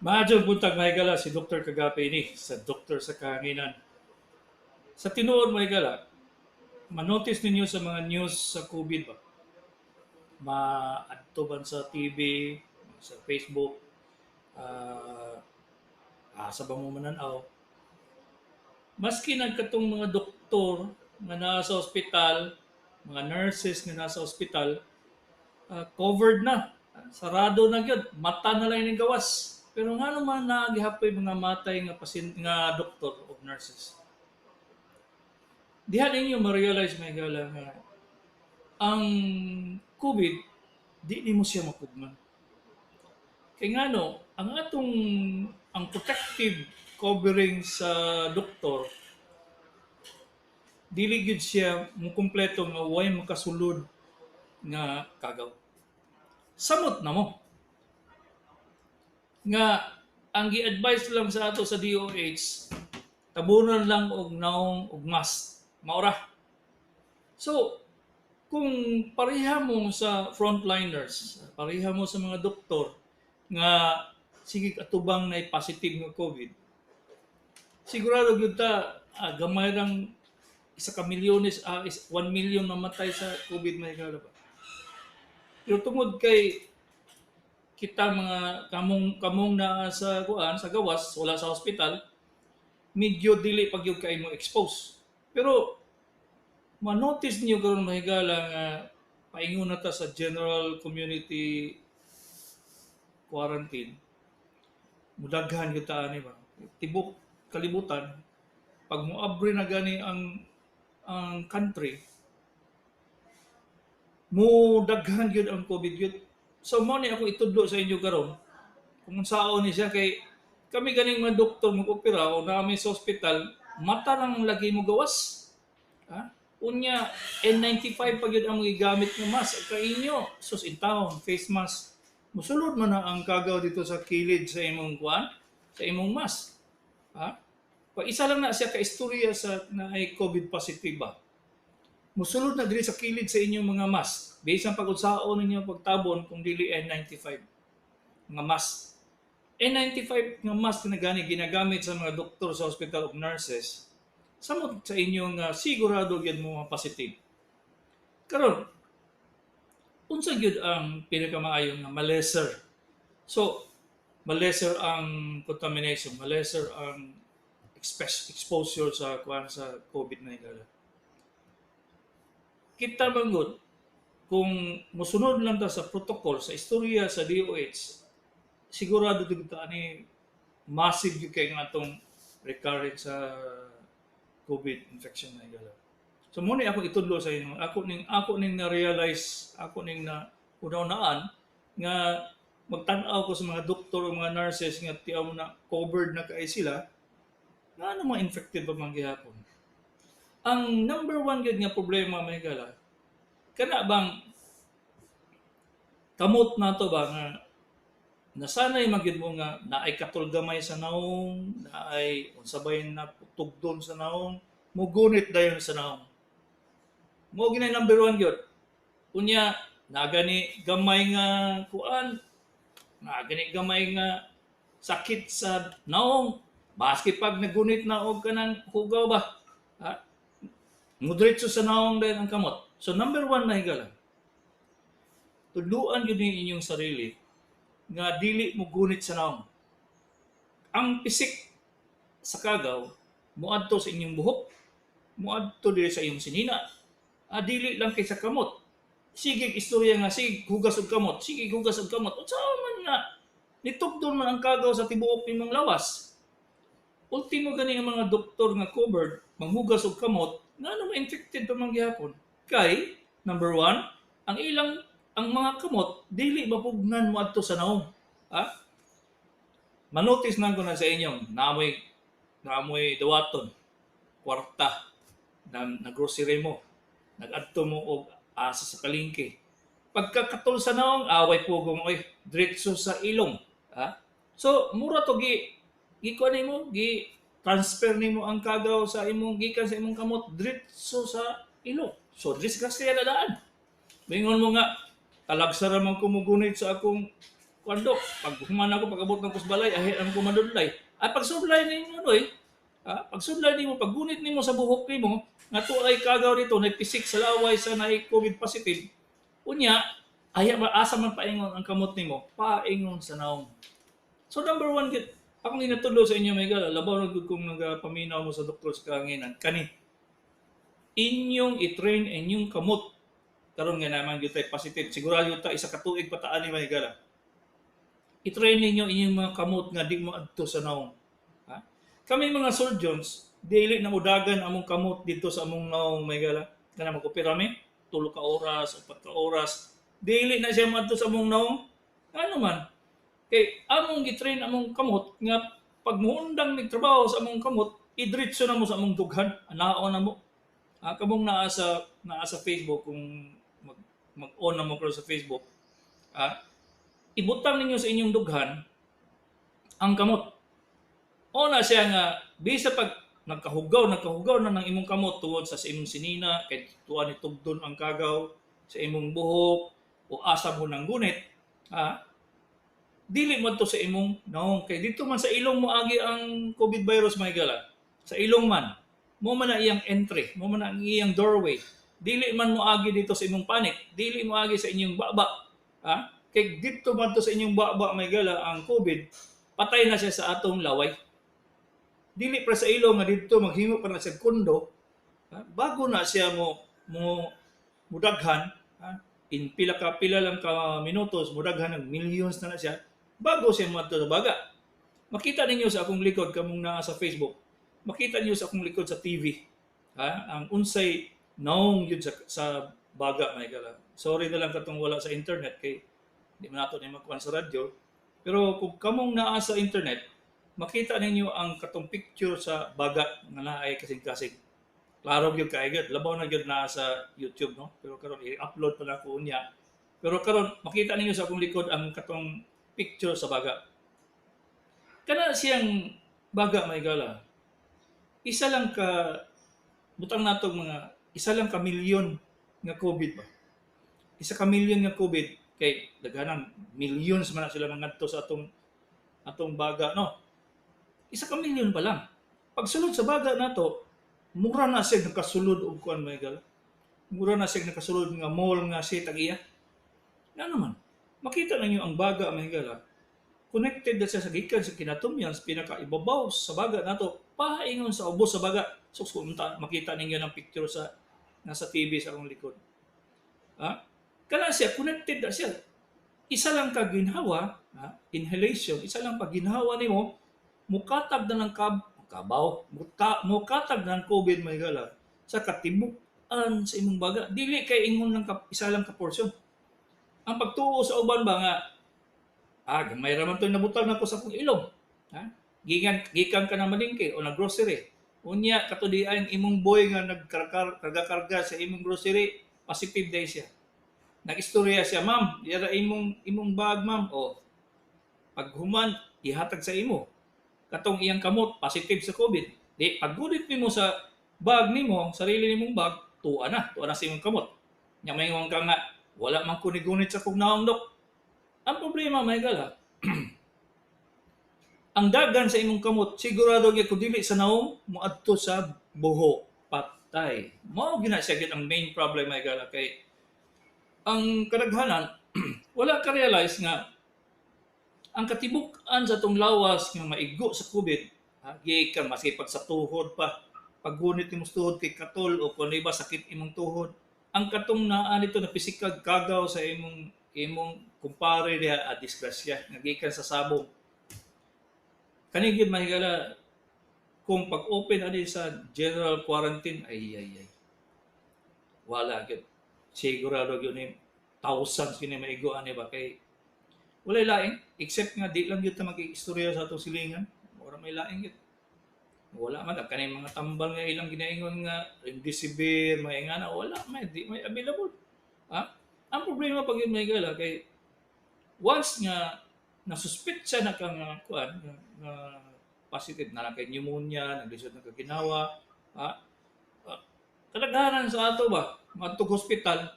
Maayong buntag, mga higala, si Dr. Kagape ni sa Doktor sa Kahanginan. Sa tinuod, mga higala, manotice ninyo sa mga news sa COVID ba? Maadto ban sa TV, sa Facebook, asa ba mo mananaw? Maski nagkatong mga doktor nga naa sa ospital, mga nurses nga naa sa ospital, covered na. Sarado na gyud, mata na lang ining gawas. Pero nga naman naa gihapoy mga matay nga pasyente nga doktor o nurses. Diha ninyo ma-realize, mga higala, nga ang COVID di nimo siya mapugnan. Kay ngano, ang atong ang protective covering sa doktor dili gyud siya mukumpleto nga way makasulod nga kagaw. Samot na mo nga ang gi-advise lang sa ato sa DOH, tabunan lang og naong og mask, maora. So kung pareha mo sa frontliners, pareha mo sa mga doktor nga sige atubang na positive nga COVID, sigurado gyud ta gamay rang isa ka milyones, 1 million mamatay sa COVID, may ba. Pero tungod kay kita mga kamong kamong naa sa kuan sa gawas, wala sa ospital, medyo dili pag gyud kay mo expose. Pero ma-notice niyo karon, mahigala, nga paingon na ta sa general community quarantine, mudaghan gyud ta ani ba. Tibok kalibutan, pag moabri na gani ang country, mo daghan gyud ang COVID gyud. So mo ni ako itudlo sa inyo karon kung unsaon ni siya, kay kami ganing mga doktor mag-opera o namin sa ospital, mata lang lagi mo gawas. Ha? Unya N95 pa gyud ang gigamit nga mask kay inyo. Sus in town, face mask. Musulod man na ang kagaw dito sa kilid sa imong kuan, sa imong mask. Ha? Pag isa lang na siya ka istorya sa na ay COVID positive ba. Musulod na diri sa kilid sa inyong mga mask. Bisan pag unsaon ninyo pagtabon kung dili N95 nga mask. N95 nga mask na gani ginagamit sa mga doktor sa hospital ug nurses. Samot sa inyo nga sigurado gyud mo mga positive. Karon, unsa gyud ang pinakamaayo nga malesser? So, malesser ang contamination, malesser ang exposure sa kuan sa COVID-19. Kita man gud kung mosunod lang ta sa protocol sa istorya sa DOH, sigurado gyud ta ani massive gyud kay nga atong recurrence sa COVID infection na higala. So mo ni ako itudlo sa inyo. Ako ning na-realize, ako ning na una-unaan nga magtan-aw ko sa mga doktor o mga nurses nga tiaw mo na covered na kay sila, nga ano mga infected pa man gihapon. Ang number one gyud nga problema, may higala, kana bang kamot nato ba nga nasanay man gyud mo nga naay katol gamay sa naong, naay unsa bay na tugdon sa naong, mugunit dayon sa naong. Mo ginay number one gyud. Unya nagani gamay nga kuan, nagani gamay nga sakit sa naong, baski pag nagunit na og kanang hugaw ba. Ha? Mudiretso sa naong dayon ang kamot. So number one na higala, tudluan gyud ninyo inyong sarili nga dili mo gunit sa naong. Ang pisik sa kagaw moadto sa inyong buhok, moadto diri sa inyong sinina. Dili lang kay sa kamot. Sige istorya nga sige hugas og kamot, sige hugas og kamot. Unsa man nga nitugdon man ang kagaw sa tibuok nimong lawas. Ultimo gani ang mga doktor nga covered manghugas og kamot, ngano ma-infected pa man gihapon. Kay number one, ang ilang ang mga kamot dili mapugnan mo adto sa naong. Ha? Manotice na ko na sa inyo, naamoy dawaton, kwarta, na grocery mo, nag-adto mo og asa sa palengke. Pagkakatol sa naong, away pugong oy, diretso sa ilong. Ha? So, mura to gi gi kuan nimo, gi transfer nimo ang kagaw sa imong gikan sa imong kamot diretso sa ilong. So, disgrasya na daan. Mingon mo nga, talagsa ra man ko mugunit sa akong Kuan, Dok, pag human ako, pag-abot ng kusbalay, ahi ang ko manudlay. Ay, pagsudlay ninyo, no, eh. Ah, pagsudlay nimo, paggunit nimo sa buhok nimo, nga ay kagaw dito, nagpisik sa laway sa naay COVID positive. Unya, ay asa man paingon ang kamot nimo? Paingon sa naong. So number one, git, akong inatudlo sa inyo, may gala, labaw na gud kung nagapaminaw mo sa doktor sa kahanginan, kani, inyong i-train inyong kamot karon nga naman gyud tay positive, sigurado ta isa ka tuig pa ta ani, may gala. I-train ninyo inyong mga kamot nga di mo adto sa naong. Ha? Kami mga surgeons, dili na mudagan among kamot dito sa among naong, may gala. Kana mag-opera mi, 3 ka oras, 4 ka oras, dili na siya moadto sa among naong. Ano man? Kay among gi-train among kamot nga pag muundang mig trabaho sa among kamot, idritso na mo sa among dughan, anaon na mo. Ah, kamong naa sa Facebook, kung mag-on na mo karon sa Facebook, ah, ibutang ninyo sa inyong dughan ang kamot. O na siya nga bisa pag nagkahugaw na ng imong kamot tungod sa imong sinina, kay tuwa ni tugdon ang kagaw sa imong buhok o asa mo ng gunit, ah, dili mo to sa imong naong kay dito man sa ilong mo agi ang COVID virus, may gala. Sa ilong man mo man na iyang entry, mo man na ang iyang doorway. Dili man mo agi dito sa imong panit, dili mo agi sa inyong baba, ha? Kay dito man to sa inyong baba, may gala, ang COVID, patay na siya sa atong laway. Dili pa sa ilong nga dito maghimo pa na siya kondo, ha? Bago na siya mo mudaghan, ha? In pila ka pila lang ka minutos mudaghan ng millions na siya bago siya moadto sa baga. Makita ninyo sa akong likod, kamong naa sa Facebook, makita niyo sa akong likod sa TV, ha? Ang unsay naong yun sa baga, may gala. Sorry na lang katong wala sa internet kay di man nato ni makuan sa radyo, pero kung kamong naa sa internet, makita ninyo ang katong picture sa baga nga naay kasing-kasing. Klaro gyud kay gyud, labaw na gyud naa sa YouTube, no? Pero karon i-upload pa na ko unya. Pero karon makita ninyo sa akong likod ang katong picture sa baga. Kana siyang baga, may gala. Isa lang ka butang natong mga isa lang ka milyon nga COVID ba. Isa ka milyon nga COVID kay daghanan millions man na sila mangadto sa atong baga, no. Isa ka milyon pa lang. Pagsulod sa baga nato, mura na siya nakasulod og kuan, may gala. Mura na siya nakasulod nga mall nga siya tag-iya. Nga naman, makita ninyo ang baga, may gala. Connected na siya sa gikan sa kinatumyan sa pinakaibabaw sa baga nato paingon sa ubos sa baga. So kung makita ninyo ng picture sa nasa TV sa akong likod. Ha? Kana siya connected na siya. Isa lang ka ginhawa, ha? Inhalation, isa lang pag ginhawa nimo, mukatag na ng kabaw, mukatag na ng COVID, may gala, sa katibuk-an sa imong baga. Dili kay ingon lang ka, isa lang ka porsyon. Ang pagtuo sa uban ba nga, ah, gamay ra man to'y nabutang nako sa akong ilong. Ha? Gikan ka na malingke o na grocery. Unya kato di ang imong boy nga nagkarga-karga sa imong grocery, positive day siya. Nag-istorya siya, "Ma'am, yara imong bag, ma'am." O paghuman ihatag sa imo. Katong iyang kamot positive sa COVID. Di paggunit nimo sa bag nimo, sarili nimong bag, tuwa na sa imong kamot. Nya maingon ka nga, "Wala man ko nigunit sa kong naong, Dok." Ang problema, may gala, ang dagan sa imong kamot, sigurado gyud kung dili sa naong, moadto sa buho. Patay. Mao gyud na siya gyud ang main problem, may gala, kay ang kadaghanan wala ka realize nga ang katibuk-an sa atong lawas nga maigo sa COVID, ha, gikan maski pag sa tuhod pa, paggunit nimo sa tuhod kay katol o kung iba sakit imong tuhod, ang katong naa nito na pisikag kagaw sa imong kumpare diha, ah, disgrasya nga gikan sa sabong. Kani gyud, mahigala, kung pag-open ani sa general quarantine, ay ay ay. Wala gyud. Sigurado gyud ni thousands kini maigo ani ba kay walay laing except nga di lang gyud ta mag-istorya sa atong silingan. Wala may laing gyud. Wala man kani mga tambal nga ilang ginaingon nga remdesivir, may nga na wala may di may available. Ha? Ang problema pag yun, may gala, kay once nga nasuspetsa na ka nga kuan nga positive na lang kay pneumonia, naglisod na ka ginawa, ha? Ah, kadaghanan sa ato ba, ngadtog hospital,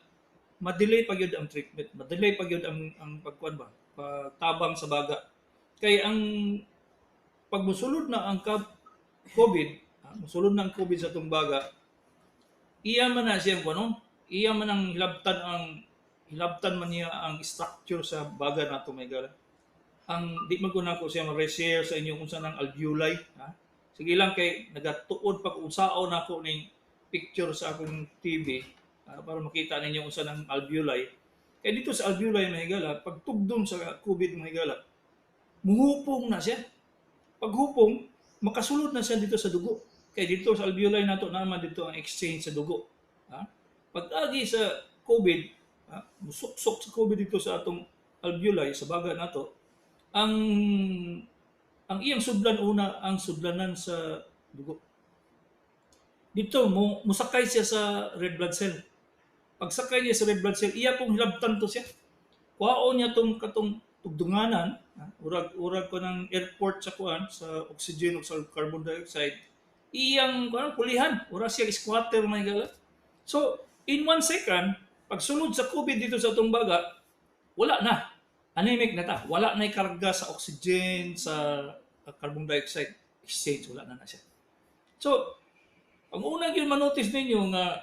madelay pa gyud ang treatment, madelay pa gyud ang pagkuan ba, pagtabang sa baga. Kay ang pag musulod na ang COVID, musulod na ang COVID sa atong baga, iya man na siyang kuno, iya man ang hilabtan man niya ang structure sa baga nato, mga higala. Ang di man ko nako siya ma-share sa inyo kung saan ang alveoli, ha? Sige lang kay nagatuod pag unsaon nako ning picture sa akong TV para makita ninyo kung saan ang alveoli. Kay dito sa alveoli, mga higala, pag tugdon sa COVID, mga higala, muhupong na siya. Paghupong, makasulod na siya dito sa dugo. Kay dito sa alveoli nato naman dito ang exchange sa dugo. Ha? Pag-agi sa COVID, ha, musuksok sa COVID dito sa atong alveoli, sa baga nato, ang iyang sudlan una ang sudlanan sa dugo. Dito mo musakay siya sa red blood cell. Pagsakay niya sa red blood cell, iya pong hilabtan to siya. Kuhaon niya tong katong tugdunganan, ha, urag urag ko ng airport sa kuan sa oxygen o sa carbon dioxide. Iyang kuan pulihan, ura siya squatter, mga higala. So, in 1 second, pagsulod sa COVID dito sa atong baga, wala na. Anemic na ta. Wala na karga sa oxygen, sa carbon dioxide exchange, wala na na siya. So, ang unang yun manotice ninyo nga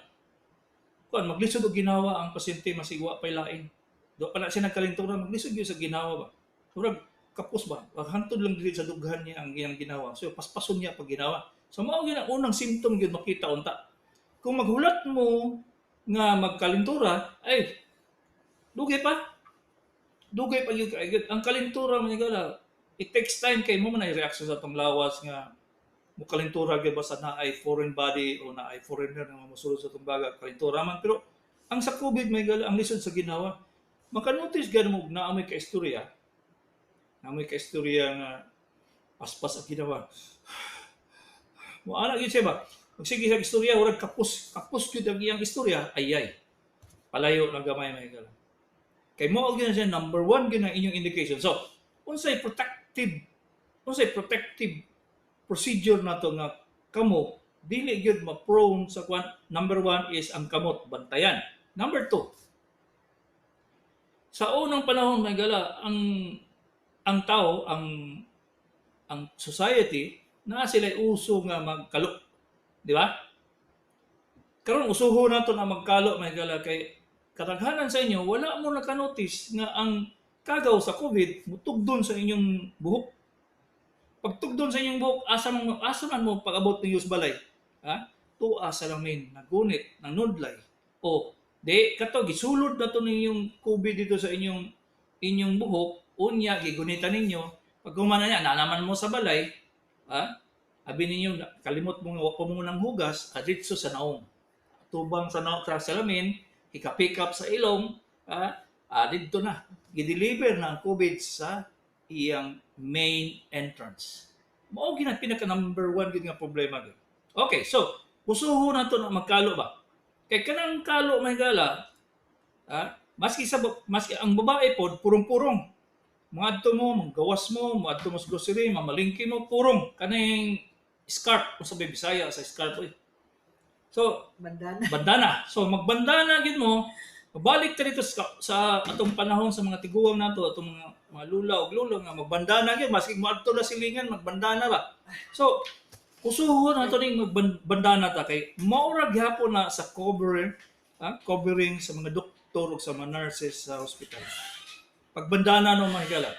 kuan, maglisod og ginawa ang pasyente masigwa pay lain. Do pa na siya nagkalintura, maglisod gyud sa ginawa ba. Murag kapos ba? Hantod lang dili sa dughan niya ang iyang ginawa. So paspason niya pag ginawa. So mao gyud ang unang symptom gyud makita unta. Kung maghulat mo nga magkalintura, ay dugay pa. Dugay pa gyud kay ang kalintura, mga higala, it takes time kay mo man ay reaction sa atong lawas nga mukalintura gyud basta naay foreign body o naay foreigner nga mosulod sa atong baga, kalintura man. Pero ang sa COVID, mga higala, ang lisod sa ginawa. Makanotice gani mo naa mo'y kaistorya, naa mo'y kaistorya nga paspas ang ginawa. Mo ana gyud siya ba? Magsige sa istorya, murag kapos, kapos gyud ang iyang istorya, ay ay. Palayo na gamay, mga higala. Kay mo gyud na siya number one gyud ang inyong indication. So, unsay protective procedure nato nga kamo dili gyud ma-prone sa kwan? Number one is ang kamot, bantayan. Number two, sa unang panahon, mga higala, ang tao, ang society, naa sila uso nga magkalo. Di ba? Karon usuho nato na magkalo, mga higala, kay kadaghanan sa inyo wala mo nakanotice nga ang kagaw sa COVID mutugdon sa inyong buhok. Pagtugdon sa inyong buhok, asa man mo pag-abot ninyo sa balay? Ha? Tuwa sa lamin, nagunit, nanudlay. O, di, kato, gisulod na to ninyong COVID dito sa inyong buhok, unya, gigunitan ninyo, pag humana niya, nanaman mo sa balay, ha? Abi ninyo, kalimot mo nga, wa mo nang hugas, aditso sa naong. Tubang sa naong sa salamin, ika-pick up sa ilong, ha? Ah, didto na. Gideliver na ang COVID sa iyang main entrance. Mao gyud ang pinaka number one gyud nga problema gyud. Okay, so usuho na to na magkalo ba? Kay kanang kalo, mga higala, ha? Maski ang babae pod purong-purong. Moadto mo, manggawas mo, moadto mo sa grocery, mamalingki mo, purong kaning scarf, kung sa Bisaya sa scarf oy. So, Bandana. Bandana. So magbandana gid mo, mabalik ta dito sa atong panahon sa mga tiguang nato, atong mga lula ug lolo nga magbandana gyud maski moadto na silingan, magbandana ba. So usuhon nato ning magbandana ta kay maura gyapon na sa cover, ha? Covering sa mga doktor ug sa mga nurses sa hospital. Pagbandana no, mga higala.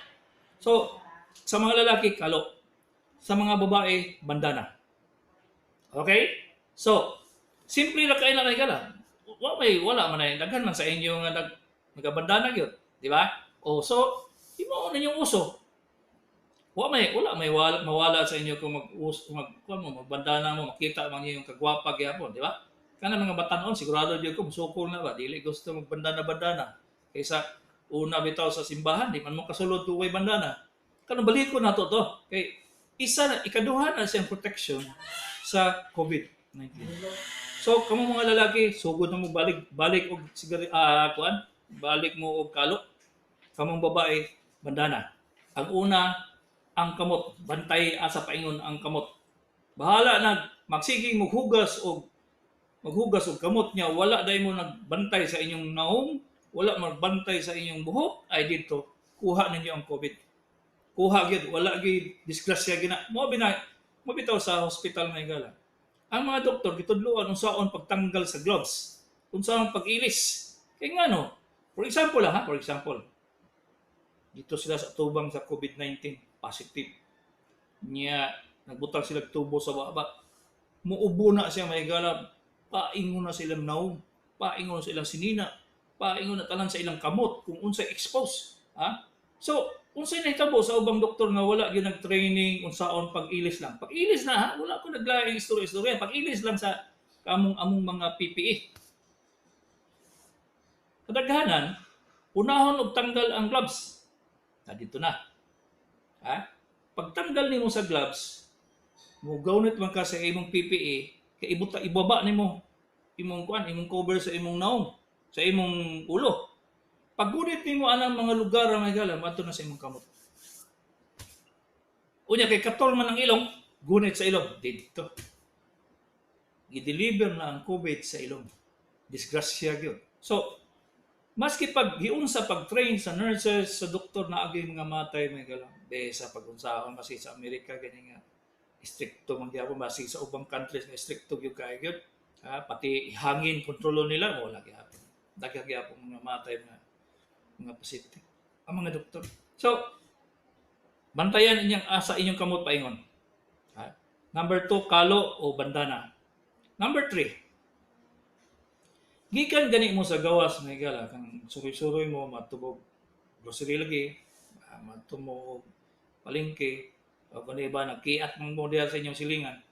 So sa mga lalaki, kalo, sa mga babae, bandana. Okay? So simple ra kay na kay higala. Wa may wala man ay daghan man sa inyo nga nagabandana gyud, di ba? O so imo na yung uso. Wa may wala may wala, mawala sa inyo kung mag mag kuan mo, magbandana mo, makita man niyo yung kagwapa gyapon, di ba? Kana mga batan-on sigurado jud ko musukol na ba, dili gusto magbandana-bandana. Kaysa una bitaw sa simbahan, di man mo kasulod tuway bandana. Kanang baliko nato to kay isa na ikaduha na siyang protection sa COVID-19. So kamo mga lalaki, sugod na mo balik balik og sigari kuan, balik mo og kalo. Kamong babae, bandana. Ang una, ang kamot, bantay asa paingon ang kamot. Bahala na magsiging maghugas og kamot niya, wala dai mo nagbantay sa inyong naong, wala magbantay sa inyong buhok, ay dito Kuha ninyo ang COVID. Kuha gyud, wala gyud disgrasya gina. Mo bina mo bitaw sa hospital, mga higala. Ang mga doktor gitudloan unsaon pagtanggal sa gloves, unsaon pag-ilis. Kay ngano? For example ha, for example. Dito sila sa tubang sa COVID-19 positive. Nya nagbutang sila tubo sa baba. Muubo na siya, mga higala, paingon na silang naong, paingon na silang sinina, paingon na tanan sa ilang kamot kung unsay expose. Ha? So, unsay nahitabo sa ubang doktor nga wala gyud nag-training unsaon pag-ilis lang? Pag-ilis na ha, wala ko naglaing istorya-istorya. Pag-ilis lang sa kamong among mga PPE. Kadaghanan, unahon og tanggal ang gloves. Na dito na. Ha? Pagtanggal nimo sa gloves, mugawnit man ka sa imong PPE, kay ibuta ibaba nimo imong kuan, imong cover sa imong naong, sa imong ulo. Paggunit nimo anang mga lugar, mga higala, maadto na sa imong kamot. Unya kay katol man ang ilong, gunit sa ilong didto. Gi-deliver na ang COVID sa ilong. Disgrasya gyud. So, maski pag giunsa pag-train sa nurses, sa doktor, na agay mga matay, mga higala. Be sa pag-unsaon kasi sa Amerika gani nga strikto man gyapon, basi sa ubang countries nga strikto gyud kaayo gyud. Ha, pati hangin kontrolon nila, wala gyapon. Daghan gyapon mga matay mga pasyente. Ang mga doktor. So, bantayan inyong asa inyong kamot paingon. Ha? Number 2, kalo o bandana. Number 3, gikan gani mo sa gawas, mga higala, kang suroy-suroy mo, matubog grocery lagi, matumo palengke, o kung iba, nagkiat man mo diha sa inyong silingan.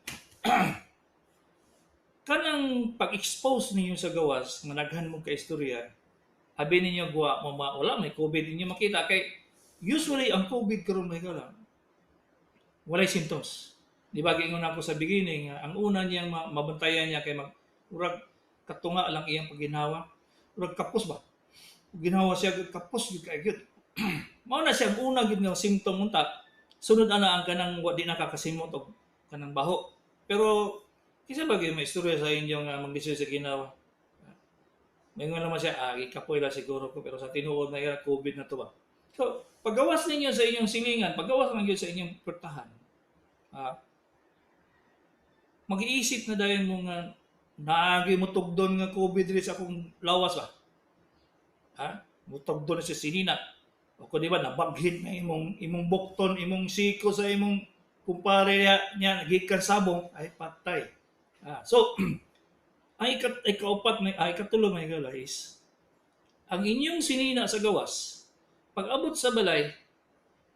Kanang pag-expose ninyo sa gawas, nga naghan mo ka istorya, abi ninyo guwa mo ma, wala may COVID ninyo makita kay usually ang COVID karon, mga higala, walay symptoms. Di ba giingon ako sa beginning, ang una niyang mabantayan niya kay mag murag katunga lang iyang pagginhawa. Murag kapos ba? Ginhawa siya kapos gyud kay gyud. Mao na siya ang una gyud nga symptom unta. Sunod ana ang kanang wa di nakakasimot og kanang baho. Pero kinsa ba gyud may istorya sa inyo nga maglisod sa ginawa? Maingon naman siya, "Gikapoy lang siguro ko," pero sa tinuod na COVID na to ba. So, paggawas ninyo sa inyong silingan, paggawas man gyud sa inyong pwertahan, mag-iisip na dayon mo nga naagi mo tugdon nga COVID diri sa akong lawas ba? Ha? Mutugdon na sa sinina. O kung di ba, nabaghit na imong bukton, imong siko sa imong kumpare niya, gikan sabong, ay patay. So, ang ikaupat, may, ikatulo, mga higala, is, ang inyong sinina sa gawas, pag abot sa balay,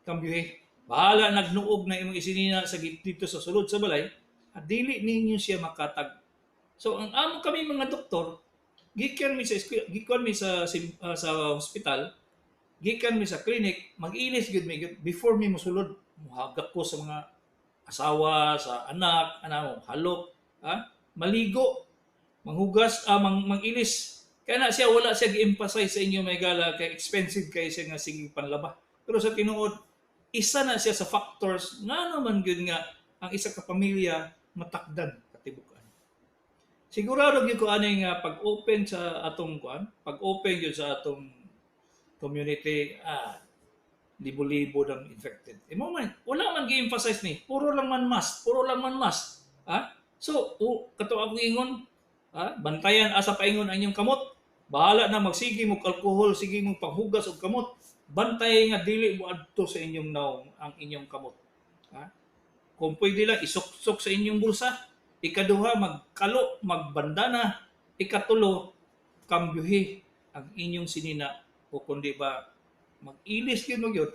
kambyuhe. Bahala nagnuog na imong isinina sa dito sa sulod sa balay, at dili ninyo siya makatag. So, ang amo kami mga doktor, gikan mi sa hospital, gikan mi sa clinic, mag-ilis gyud mi before mi mosulod, muhagak ko sa mga asawa, sa anak, ana mo, halok, ha? Maligo, manghugas, mang-ilis. Kaya na siya, wala siya gi-emphasize sa inyo, mga higala, kay expensive kay siya nga sige panlaba. Pero sa tinuod, isa na siya sa factors nga naman gyud nga ang isa ka pamilya matakdan katibukan. Sigurado gyud ko ani nga pag-open sa atong kuan, pag-open gyud sa atong community, libo-libo ng infected. E mo man, wala man gi-emphasize ni, puro lang man mask, puro lang man mask. Ha? So, kato ako ingon, ha? Bantayan asa paingon ang inyong kamot. Bahala na magsige mo alkohol, sige mo panghugas og kamot. Bantay nga dili mo adto sa inyong naong ang inyong kamot. Ha? Kung pwede lang isuksok sa inyong bulsa. Ikaduha, magkalo, magbandana. Ikatulo, kambyuhi ang inyong sinina o kundi ba mag-ilis gyud mo gyud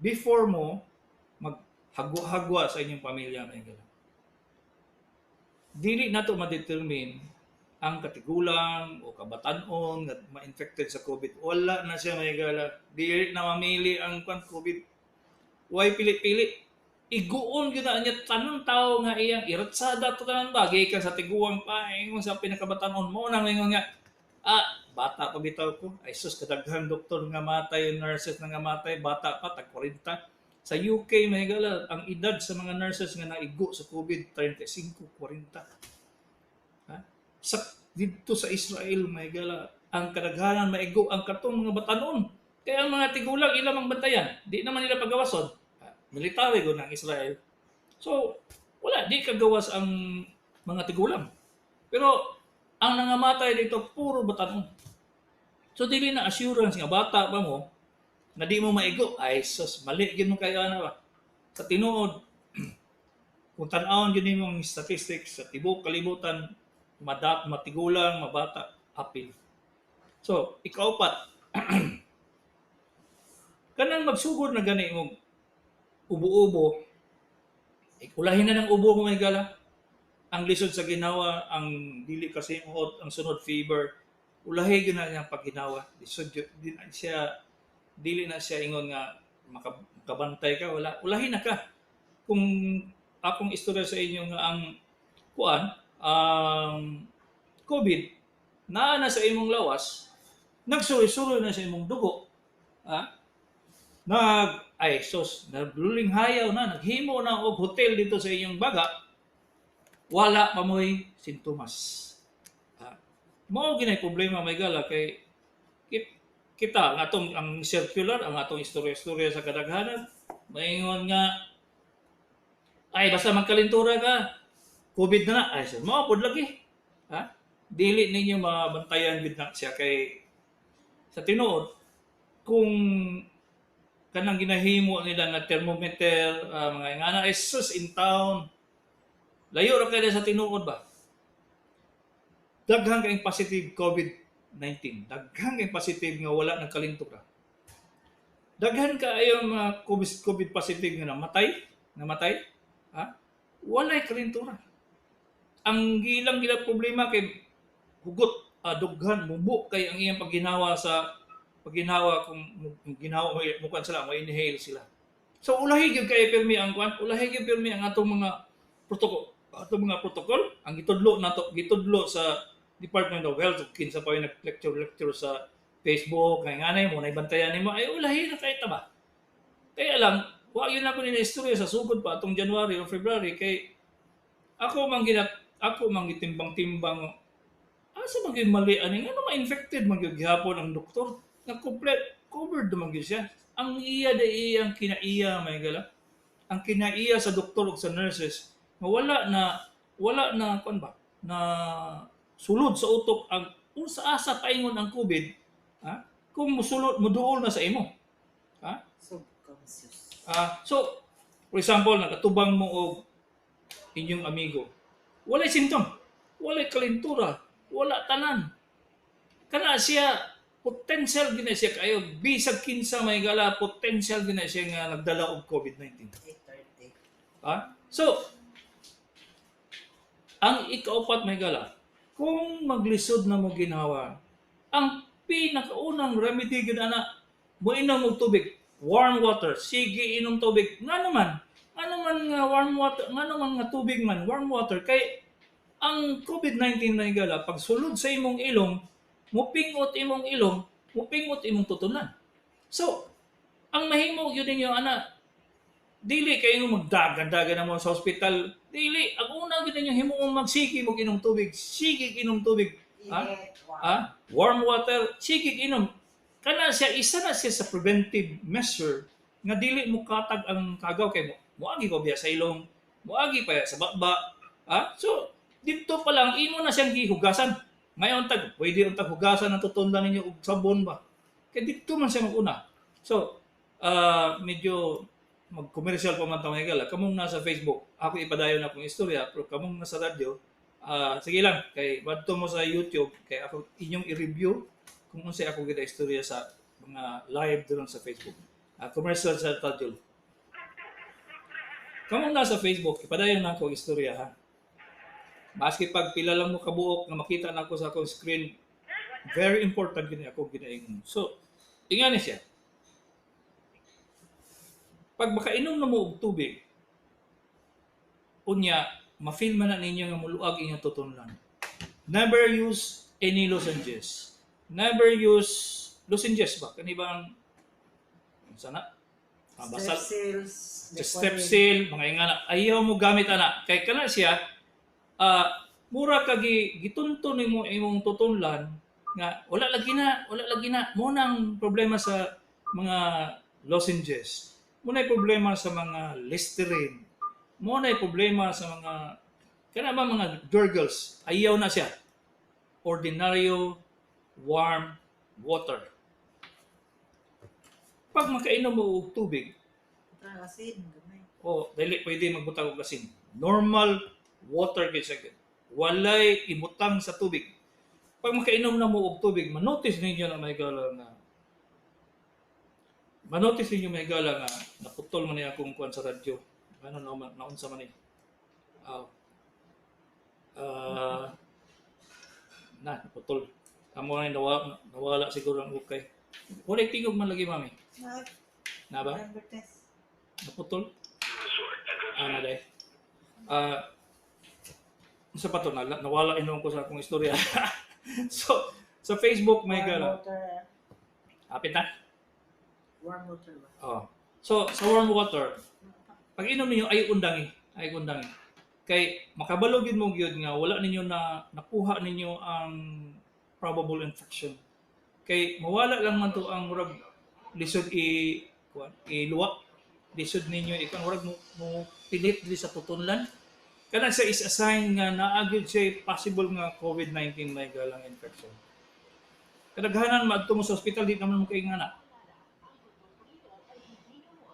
before mo maghagwa-hagwa sa inyong pamilya, mga higala. Dili nato ma-determine ang katigulang o kabatanon nga ma-infected sa COVID. Wala na siya, mga higala. Dili na mamili ang kwan COVID. Way pili-pili. Iguon gyud na niya tanang tao nga iyang iratsada to tanan ba gikan sa tiguang pa ingon sa pinakabatanon mo nang ingon nga bata pa bitaw ko. Ay sus, kadaghan doktor nga matay, nurses na nga matay, bata pa, tag 40. Sa UK, mga higala, ang edad sa mga nurses nga naigo sa COVID, 35, 40. Ha? Sa didto sa Israel, mga higala, ang kadaghanan maigo ang katong mga batanon. Kaya ang mga tigulang ila mang bantayan, di naman nila pagawason. Military gud ang Israel. So, wala, di kagawas ang mga tigulang. Pero ang nangamatay dito puro batanon. So dili na assurance nga bata pa mo nga di mo maigo. Ay sus, mali gyud mo kayo ana ba. Sa tinuod, kung tan-awon gyud nimo ang statistics sa tibuok kalibutan, madat matigulang, mabata, apil. So, ikaupat, kanang magsugod na gani mo ubo-ubo, ulahin na ng ubo mo, higala. Ang lisod sa ginawa, ang dili kasi muot, ang sunod fever, ulahi gyud na niyang pagginawa. Lisod gyud, di na siya, dili na siya ingon nga makabantay ka, wala. Ulahi na ka. Kung akong istorya sa inyo nga ang kuan, ang COVID, naa na sa imong lawas, nagsuroy-suroy na sa imong dugo. Ha? Ay sus, naglulinghayaw na, naghimo na og hotel dito sa inyong baga, wala pa mo'y sintomas. Ha? Mao ginay problema, may gala, kay kita ang atong ang circular ang atong istorya-istorya sa kadaghanan maingon nga ay basta magkalintura ka, COVID na na, ay sir, mao pod lagi. Ha? Dili ninyo mabantayan gid na siya kay sa tinuod kung kanang ginahimo nila nga thermometer, mga ingana, ay sus in town. Layo ra kay sa tinuod ba? Daghan kayong positive COVID-19. Daghan kayong positive nga wala nagkalintura. Daghan kaayo mga COVID positive nga namatay, ha? Walay kalintura. Ang gilang gila problema kay hugot, dughan, mubo kay ang iyang pagginawa sa pagginawa kung ginawa mo mukan sila, mo inhale sila. So ulahi gyud kay pirmi ang kwan, ulahi gyud pirmi ang atong mga protocol, ang gitudlo nato, gitudlo sa Department of Health ug kinsa pa yung nag-lecture lecture sa Facebook, ngay nganay mo naibantayan nimo, ay ulahi na kay ta ba. Kaya lang wa yun ako nila istorya sa sugod pa atong January o February kay ako man gitimbang-timbang asa man gyud mali ani, ngano ma-infected man gyud gihapon ang doktor nga complete covered man gyud siya. Ang iya da iyang kinaiya, may gala. Ang kinaiya sa doktor ug sa nurses nga wala na kuan ba na sulod sa utok ang unsa asa paingon ang COVID, ha? Kung musulod muduol na sa imo. Ha? Subconscious. So for example, nakatubang mo og inyong amigo. Walay symptom, walay kalintura, wala tanan. Kana siya potential gina siya kayo bisag kinsa may gala, potential gina siya nga nagdala og COVID-19. 8:30. Ha? So ang ikaupat, may gala, kung maglisod na mo ginawa, ang pinakaunang remedy gyud ana, moinom og tubig, warm water, sige inom tubig. Nga naman nga warm water, nga naman nga tubig man, warm water, kay ang COVID-19, may gala, pag sulod sa imong ilong, mupingot imong ilong, mupingot imong tutunan. So, ang mahimo gyud ninyo ana, dili kayo magdagan-dagan na mo sa hospital. Dili, ang una gyud ninyo himuong magsige mo inom tubig, sige inom tubig. Ha? Init. Warm. Ah, warm water, sige inom. Kana siya isa na siya sa preventive measure nga dili mo katag ang kagaw kay mo. Moagi ko biya sa ilong, moagi pa sa baba. Ah, so dito pa lang imo na siyang gihugasan. Ngayon tag pwede untag hugasan ang tutundan ninyo og sabon ba. Kay dito man siya maguna. So, medyo mag-commercial pa man ta, mga higala. Kamong nasa Facebook, ako ipadayon akong istorya, pero kamong nasa radyo, sige lang, kay badto mo sa YouTube, kay ako inyong i-review kung unsay ako gida istorya sa mga live doon sa Facebook. Commercial sa radyo. Kamong nasa Facebook, ipadayon na ako istorya ha. Maski pag pila lang mo kabuok nga makita na ako sa akong screen, very important gini ako ginaingon. So, ingani siya. Pag makainom na mo og tubig, unya, ma-feel man na ninyo nga muluag inyong tutunlan. Never use any lozenges. Never use lozenges ba? Kani bang sana? Basta Strepsils. Strepsil, mga ingana, ayaw mo gamit ana. Kay kana siya, mura ka gitunto nimo imong tutunlan nga wala lagi na, wala lagi na. Mo nang problema sa mga lozenges. Mao na problema sa mga Listerine. Mao na problema sa mga kana ba mga gurgles. Ayaw na siya. Ordinaryo warm water. Pag makainom mo og tubig, Butang asin, gamay. O dili pwede magbutang og asin. Normal water kay siya. Walay ibutang sa tubig. Pag makainom na mo og tubig, manotice ninyo, mga higala, nga naputol man niya akong kuan sa radyo. Ano na naunsa man ni? Ah, ah, na naputol. Amo na nawala siguro ang ukay. Walay tingog man lagi, mami. Na, Na ba? advertise. Naputol? Ah, na day. Ah, sa pa to, nawala inom ko sa akong istorya. So, sa Facebook may Warm gala. water. Apit na? Warm water ba? Oh. So, sa warm water, pag inom ninyo ay undangi, ay undangi. Kay makabalo gyud mo gyud nga wala ninyo na nakuha ninyo ang probable infection. Kay mawala lang man to ang murag lisod i kuan iluwa. Lisod ninyo ikan murag mo pilit diri sa tutunlan. Kana sa is a sign nga naa gyud siya possible nga COVID-19, may galang infection. Kadaghanan maadto mo sa ospital, di naman mo kaingana.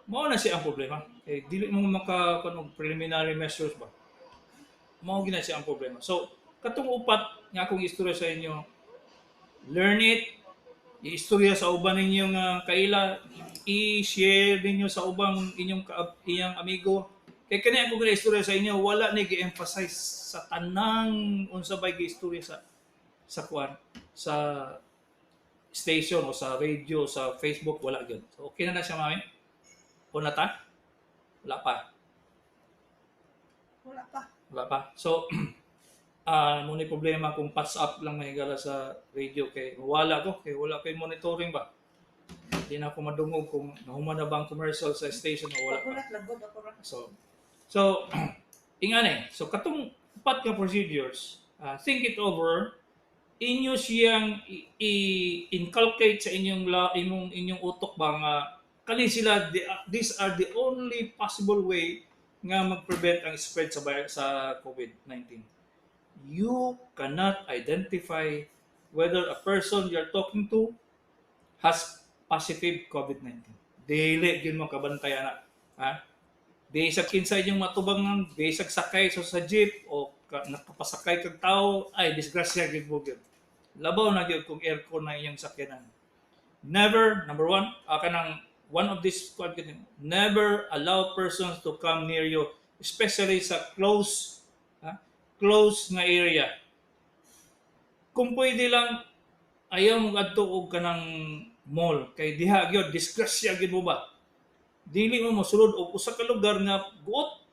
Mao na siya ang problema. Kay dili mo maka kuan og preliminary measures ba. Mao gina siya ang problema. So, katong upat nga akong istorya sa inyo, learn it, iistorya sa uban ninyo nga kaila, i-share ninyo sa ubang inyong iyang amigo. Kay kani ako gina istorya sa inyo, wala ni gi-emphasize sa tanang unsa bay gi-istorya sa kuan sa station o sa radio, sa Facebook, wala gyud. So okay na na siya, mami? O na ta? Wala pa. Wala pa. Wala pa. So, mo ni problema kung pass up lang mahigala sa radio kay wala ko kay wala kay monitoring ba. Di na ako madungog kung nahuman na ba ang commercial sa station o wala pa. Pagulat lang gud ako ra. So ingani. So katong upat nga procedures, think it over, inyo siyang i-inculcate sa inyong la, imong inyong utok ba nga kani sila these are the only possible way nga mag-prevent ang spread sa COVID-19. You cannot identify whether a person you're talking to has positive COVID-19. Dili gyud mo kabantay ana. Ha? Bisag kinsa inyong matubangan, bisag sakay so sa jeep o nakapasakay kag tao, ay disgrasya gyud mo gyud. Labaw na gyud kung aircon na inyong sakyanan. Never, number one, kanang one of these kuan gyud, never allow persons to come near you, especially sa close, ha, close nga area. Kung pwede lang, ayaw mo adto og kanang mall kay diha gyud disgrasya gyud mo ba. Dili mo mosulod og usa ka lugar nga guot,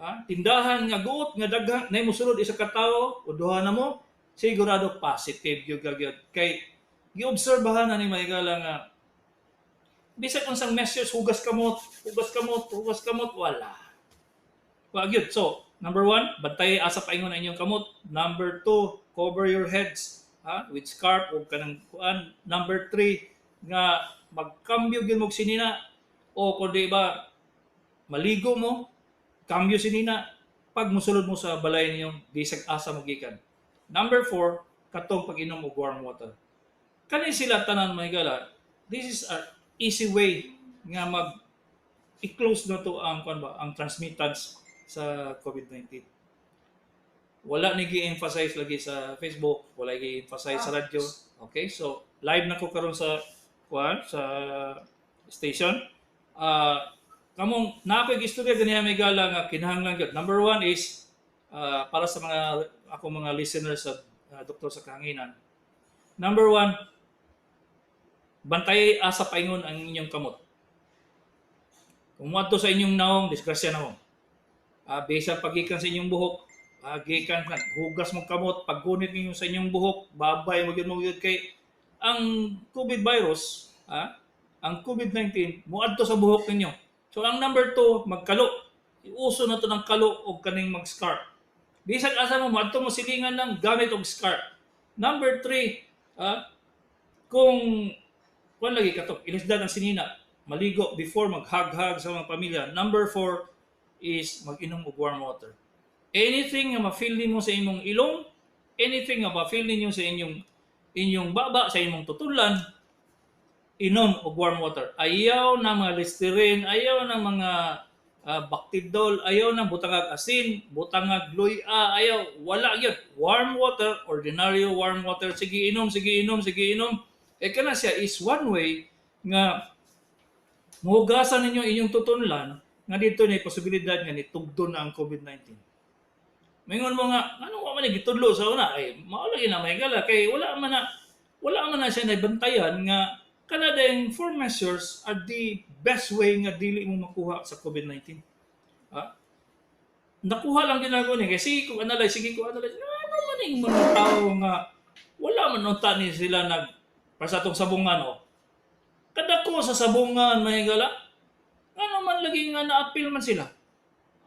ha? Tindahan nga guot nga daghan nay mosulod isa ka tawo o duha na mo, sigurado positive gyud ka gyud kay giobserbahan na ni mahigala nga bisag unsang measures, hugas kamot, hugas kamot, hugas kamot, wala wa gyud. So number one, bantay asa paingon ang inyong kamot. Number two, cover your heads, ha, with scarf o kanang kuan. Number three, nga magkambyo gyud mo og sinina o kung di ba maligo mo, kambyo sinina pag musulod mo sa balay ninyo bisag asa mo gikan. Number four, katong pag-inom og warm water. Kani sila tanan, mga higala, this is a easy way nga mag i-close na to ang kuan ba, ang transmittance sa COVID-19. Wala ni gi-emphasize lagi sa Facebook, wala gi-emphasize sa radyo. Okay, so live na ko karon sa kuan sa station. Kamong naa ko'y gistorya ganiha, may gala, nga kinahanglan gyud. Number one is para sa mga ako mga listeners sa Doktor sa Kahanginan. Number one, bantay asa paingon ang inyong kamot. Kung moadto sa inyong naong, disgrasya na mo. Bisan pagikan sa inyong buhok, gikan ka, hugas mo kamot, paggunit ninyo sa inyong buhok, babay mo gyud kay ang COVID virus, ang COVID-19 moadto sa buhok ninyo. So ang number two, magkalo. Iuso na to ng kalo og kaning mag-scarf. Bisag asa mo moadto mo silingan lang gamit og scarf. Number three, kung Kuan lagi kato, ilisdan ang sinina, maligo before maghag-hag sa mga pamilya. Number four is mag-inom og warm water. Anything nga ma-feel nimo sa imong ilong, anything nga ma-feel ninyo sa inyong inyong baba, sa imong tutulan, inom og warm water. Ayaw na mga Listerine, ayaw na mga Bactidol, ayaw na butangag asin, butangag luya, ayaw, wala gyud. Warm water, ordinaryo warm water, sige inom, sige inom, sige inom. E kana siya is one way nga muhugasan ninyo inyong tutunlan nga dito na posibilidad nga nitugdon na ang COVID-19. Mingon mo nga, ano wa man ni gitudlo sa una? Ay, mao lagi na may gala kay wala man na siya nabantayan nga kana dayong four measures are the best way nga dili mo makuha sa COVID-19. Ha? Nakuha lang ginagawa ni kay sige ko analyze, sige ko analyze. Ano man ning mga tao nga wala man unta ni sila nag para sa atong sabungan, oh. Kadako sa sabungan, mahigala. Ano man lagi nga naapil man sila?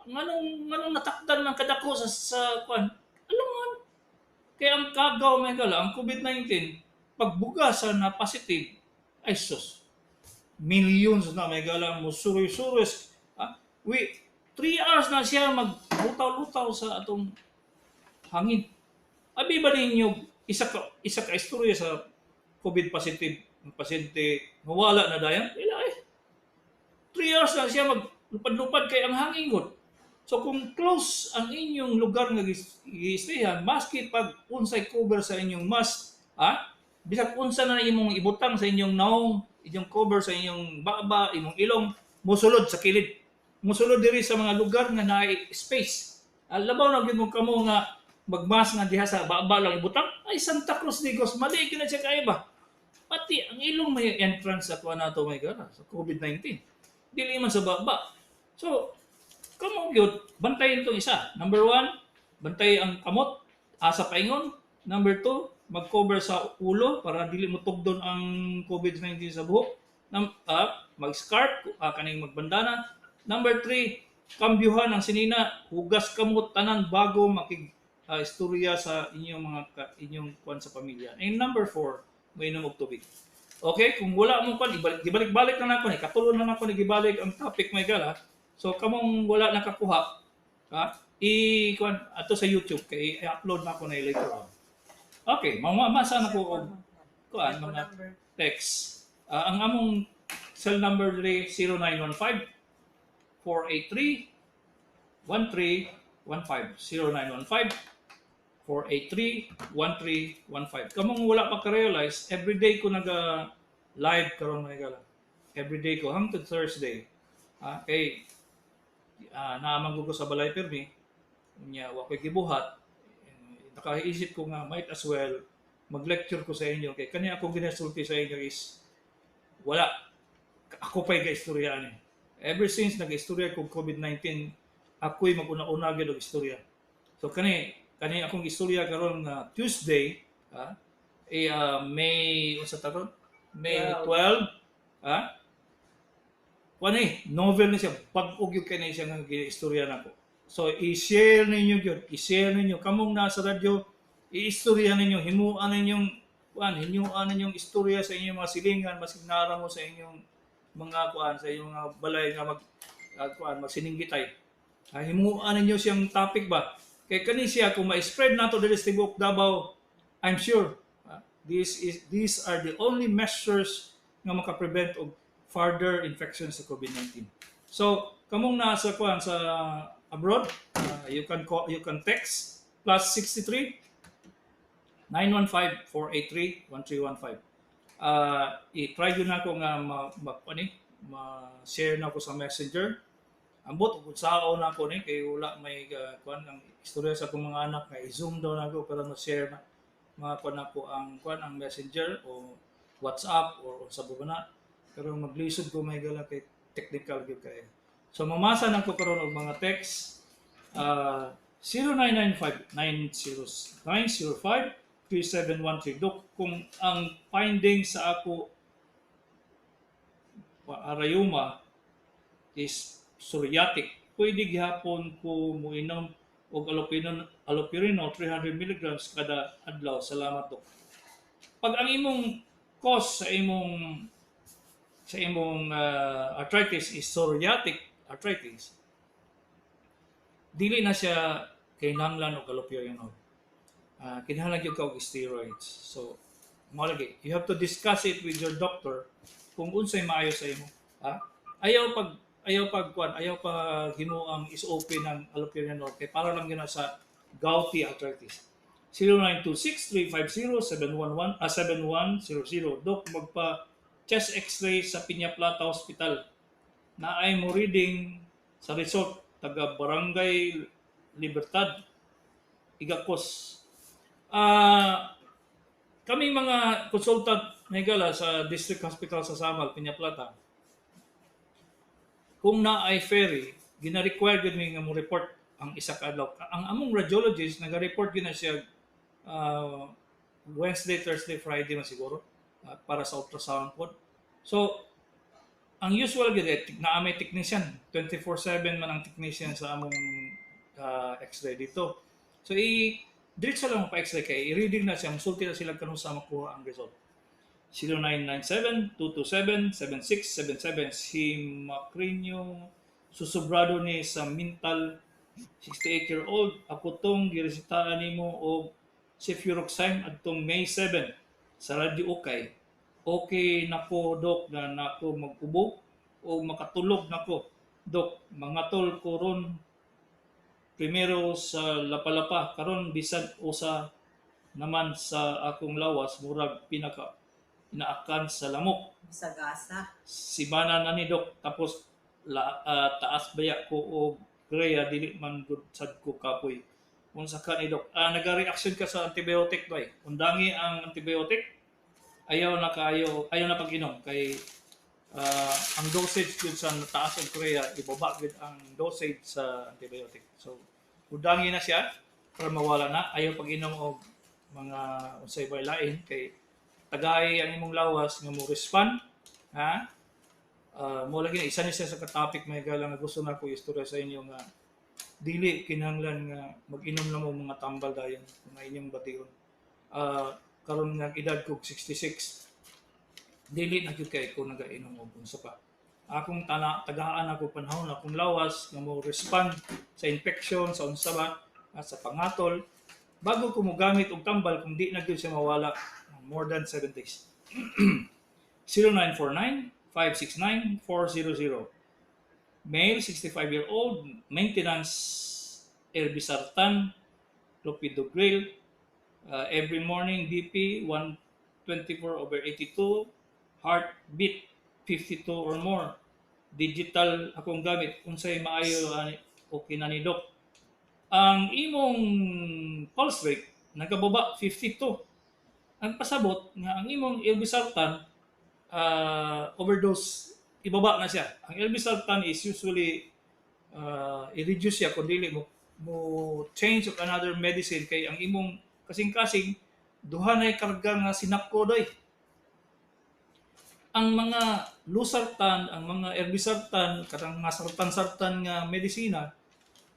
Nganong natakdan man kadako sa kwan? Alam man. Kaya ang kagaw, mahigala, ang COVID-19 pagbuga sa na positive, ay sus. Millions na, mahigala, mo suroy-suroy. Ha? We 3 hours na siya maglutaw-lutaw sa atong hangin. Abi ba ninyo isa ka istorya sa COVID positive ang pasyente mawala na dayon? Ila eh. 3 hours na siya maglupad-lupad kay ang hangin gud. So kung close ang inyong lugar nga giistihan, maski pag unsay cover sa inyong mask, ha? Bisag unsa na imong ibutang sa inyong naong, inyong cover sa inyong baba, imong ilong, mosulod sa kilid. Mosulod diri sa mga lugar nga naay space. Ah, labaw na gyud mo kamo nga magmas nga diha sa baba lang ibutang, ay Santa Cruz Digos, mali gyud na siya kay ba. Pati ang ilong may entrance sa kuha nato, may gara sa COVID-19. Dili man sa baba. So, kamo gyud bantayan itong isa. Number one, bantay ang kamot, asa paingon. Number two, mag-cover sa ulo para dili mo tugdon ang COVID-19 sa buhok. Mag-scarf, kaning magbandana. Number three, kambyuhan ang sinina, hugas kamot tanan bago makig istorya sa inyong mga inyong kuan sa pamilya. And number four, mainom og tubig. Okay, kung wala mo kwan, ibalik, gibalik-balik na nako ni, katulon na nako ni gibalik ang topic, may gala. So kamong wala nakakuha, ha, i kuan ato sa YouTube kay i-upload na ako na later on. Okay, mamasa na ko og kuan mga number. Text. Ah, ang among cell number diri 0915 483 1315, 0915 483 1315. Kamong wala pa ka-realize, everyday ko naga live karon, mga gala. Everyday ko hangtod Thursday. Ah, kay naa man ko sa balay permi nya wa koy gibuhat. Eh, nakaisip ko nga might as well mag-lecture ko sa inyo kay kani akong ginasulti sa inyo is wala ako pa'y ga-istorya ani. Ever since nag-istorya ko COVID-19, ako'y mag-una-una gyud og istorya. So kani kani akong istorya karon nga Tuesday, ah, eh, May unsa ta ron? May 12, ah. Kuan eh, novel ni siya, bag-o gyud kay ni siya nga giistorya nako. So i-share ninyo gyud, i-share ninyo kamong nasa radyo, i-istorya ninyo, himuan ninyong kuan, himuan ninyong istorya sa inyong mga silingan, maski nara mo sa inyong mga kuan, sa inyong mga balay nga mag kuan, magsininggitay. Ah, himuan ninyo siyang topic ba? Kay kani siya kung ma-spread nato diri sa tibuok Davao, I'm sure this is these are the only measures nga maka-prevent og further infection sa COVID-19. So, kamong nasa kuan sa abroad, you can call, you can text +63 915 483 1315. I-try yun ako nga ma, ano eh, ma-share na ako sa Messenger. Ambot ug sao na ako ni kay wala may kuan ang istorya sa akong mga anak nga i-Zoom daw na ako pero ma-share na mga kuan ako ang kuan ang Messenger o WhatsApp or sa na pero maglisod ko, may gala, kay technical gyud kay. So mamasa na ko karon og mga text, 0995 90 905 3713. Dok, kung ang finding sa ako rayuma is psoriatic, pwede gihapon ko moinom og allopurinol 300 milligrams kada adlaw? Salamat, dok. Pag ang imong cause sa imong Sa imong arthritis is psoriatic arthritis, dili na siya kinahanglan og allopurinol. Kinahanglan gyud ka og steroids. So, mao lagi, you have to discuss it with your doctor kung unsay maayo sa imo. Ha? Ayaw pag kwan, ayaw pag himo ang SOP ng allopurinol kay para lang gyud na sa gouty arthritis. 0926-350-711 7100. Dok, magpa chest x-ray sa Piña Plata Hospital. Naay mo reading sa result, taga Barangay Libertad, Igacos. Kaming mga consultant na higala sa District Hospital sa Samal, Piña Plata, kung naay ferry, gina-require gyud mi nga mo report ang isa ka adlaw. Ang among radiologist naga-report gyud na siya Wednesday, Thursday, Friday man siguro para sa ultrasound pod. So, ang usual gyud eh, naa may technician, 24/7 man ang technician sa among x-ray dito. So i diretso lang mo pa x-ray kay i-reading na siya, musulti na sila kanus-a makuha ang result. 0997-227-7677. Si Macrinio Susobrado ni sa Mintal, 68-year-old. Ako tong giresitaan nimo og cefuroxime adtong May 7 sa Radyo Okay. Okay nako, dok, na nako mag-ubo o makatulog nako. Dok, mangatol ko ron primero sa lapalapa karon bisan usa naman sa akong lawas murag pinaka inaakan sa lamok. Sa gasa. Simana na ni, dok, tapos taas baya ko og creya, dili man gud sad ko kapoy. Unsa ka ni, dok? Naga-reaction ka sa antibiotic bay. Undangi ang antibiotic, ayaw na kaayo, ayaw na pag-inom kay ang dosage gyud sa taas og creya, ibaba gyud ang dosage sa antibiotic. So undangi na siya para mawala na. Ayaw pag-inom og mga unsay bay lain kay tagay ang imong lawas nga mo respond, ha. Mo lagi na isa ni siya sa ka-topic, may galang nga gusto na ko istorya sa inyo nga dili kinahanglan nga mag-inom na mo mga tambal dayon kung inyong bation. Karon nga edad ko 66, dili na gyud kay ko nagainom og unsa pa. Akong tana tagaan ako panahon akong lawas nga mo respond sa infection, sa unsa ba, sa pangatol bago ko mogamit og tambal kung di na gyud siya mawala more than 7 days. 0949 569 400. Male, 65-year-old, maintenance irbesartan, clopidogrel, every morning BP 124/82, heartbeat 52 or more. Digital akong gamit. Unsay maayo ani, okay na ni, dok? Ang imong pulse rate nagababa 52. Ang pasabot nga ang imong irbesartan overdose, ibaba na siya. Ang irbesartan is usually i-reduce siya kung dili mo mo change of another medicine kay ang imong kasing-kasing duha na karga nga sinako doy. Ang mga losartan, ang mga irbesartan, katang mga sartan-sartan nga medisina,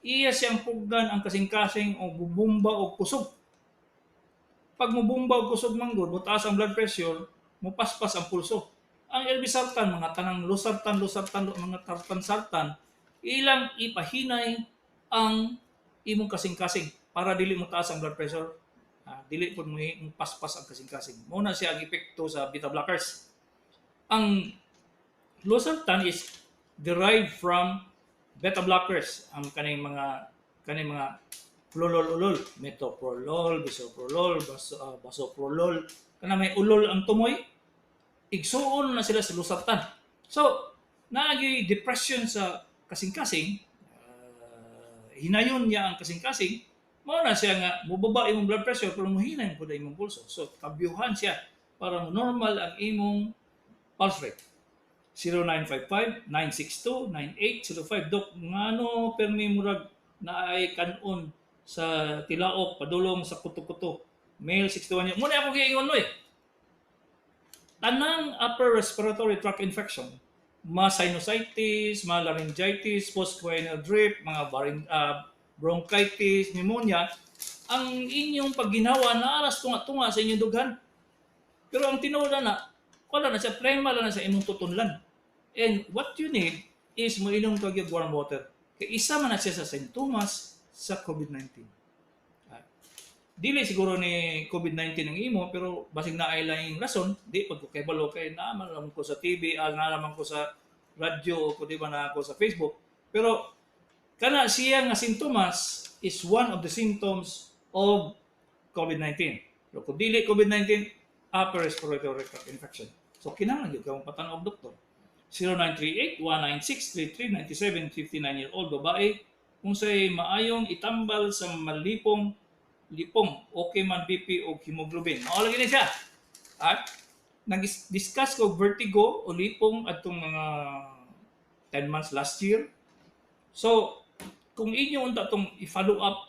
iya siyang pugnan ang kasing-kasing o bubumba o kusog. Pag mubumba og kusog manggod, motaas ang blood pressure, mupaspas ang pulso. Ang irbesartan, mga tanang losartan, losartan, mga tartan-sartan, ilang ipahinay ang imong kasing-kasing para dili mo taas ang blood pressure, dili pud mo paspas ang kasing-kasing. Mao na siya ang epekto sa beta blockers. Ang losartan is derived from beta blockers, ang kaning mga prolol ulol, metoprolol, bisoprolol, basoprolol, kana may ulol ang tumoy, igsuon na sila sa losartan. So, naagi depression sa kasing-kasing, hinayon niya ang kasing-kasing, mao na siya nga mubaba imong blood pressure pero muhinay pud ang imong pulso. So, kabyuhan siya para normal ang imong pulse rate. 0955-962-9805. Dok, ngano permi murag naay kanon sa tilaok padulong sa kuto-kuto? Male, 61 years. Muna ako giingon mo eh. Tanang upper respiratory tract infection, ma sinusitis, ma laryngitis, postcoinal drip, mga bronchitis, pneumonia, ang inyong pagginawa naaras tunga-tunga sa inyong dughan. Pero ang tinuod na, Wala na siya, plema lang na sa imong tutunlan. And what you need is moinom ka og warm water. Kay isa man na siya sa sintomas sa COVID-19. Ah, dili siguro ni COVID-19 ang imo, pero basig naay laing rason, di pag ko kabalo kay naa man lang ko sa TV, naa man ko sa radyo, o di ba na ako sa Facebook. Pero kana siya nga sintomas is one of the symptoms of COVID-19. Pero kung dili COVID-19, upper respiratory tract infection. So kinahanglan gyud ka mopatan-aw og doktor. 0938-196-3397, 59-year-old babae, unsay maayong itambal sa malipong lipong, okay man BP o hemoglobin? Mao lagi ni siya. At nag-discuss ko vertigo o lipong atong mga 10 months last year. So, kung inyo unta tong i-follow up,